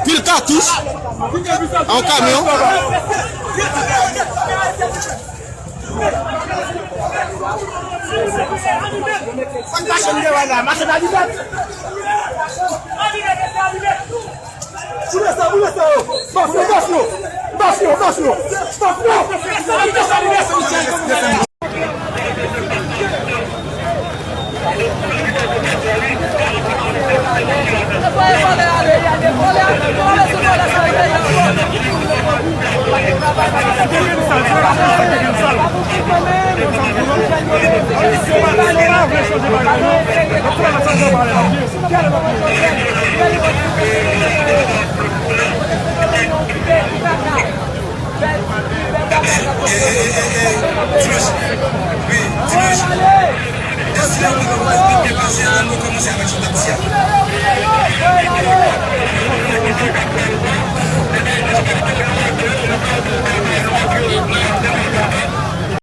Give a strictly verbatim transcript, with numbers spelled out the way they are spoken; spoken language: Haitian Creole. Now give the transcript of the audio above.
Pil katouch. An kamyon. Sa k mache m devan la, mache nan libète. Boule sa, boule sa yo. Bas yo, bas yo. Bas yo, bas yo. Bas yo.